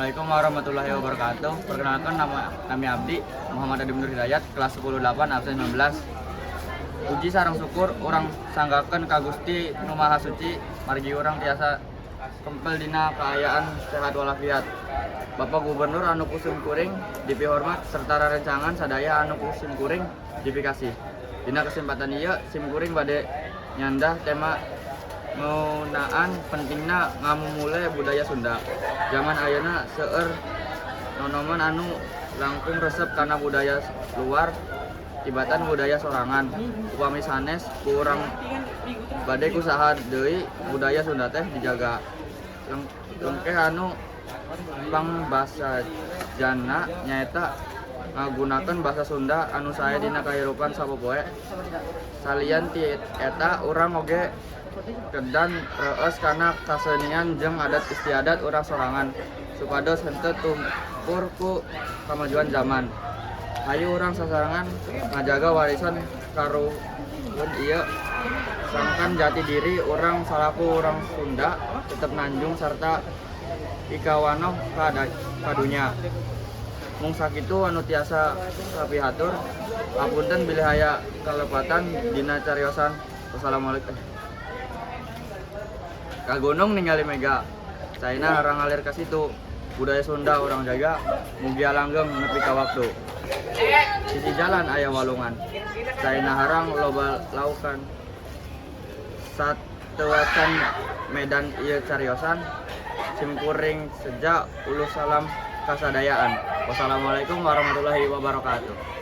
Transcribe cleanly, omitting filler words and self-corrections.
Assalamualaikum warahmatullahi wabarakatuh. Perkenalkan, nama kami Abdi Muhammad Adi Nur Hidayat, kelas 10 8 absen 19. Puji sareng syukur urang sanggakeun ka Gusti Nu Maha Suci, margi urang tiasa kempel dina kaayaan sehat walafiat. Bapak Gubernur anu ku simkuring dipihormat serta rerencangan sadaya anu ku simkuring dipikasih. Dina kesempatan ieu simkuring bade nyandah tema ngeunaan pentingna ngamumule budaya Sunda. Zaman ayeuna seueur nonoman anu langkung resep kana budaya luar tibatan budaya sorangan. Upami sanes ku urang, bade ku saha deui budaya Sunda teh dijaga? Lengkeh anu pangbasajana nyaeta ngagunakeun basa Sunda anu sae dina kahirupan sapopoe. Salian ti eta, urang oge kedah reueus kana kasenian jeung adat istiadat urang sorangan supados henteu tumpur ku kamajuan zaman. Hayu urang sasarengan ngajaga warisan karuhun ieu sangkan jati diri urang salaku urang Sunda tetep nanjung sarta pikawanoh ka dunya. Mung sakitu anu tiasa kapihatur. Hapunten bilih aya kalepatan dina cariosan. Wassalamualaikum. Ka gunung ningali mega, caina herang ngalir ka situ. Budaya Sunda urang jaga, mugia langgeng nepi ka waktu. Sisi jalan aya walungan, caina herang loba laukan. Sateuacan medar ieu cariosan, simkuring seja uluh salam kasadayaan. Wassalamualaikum warahmatullahi wabarakatuh.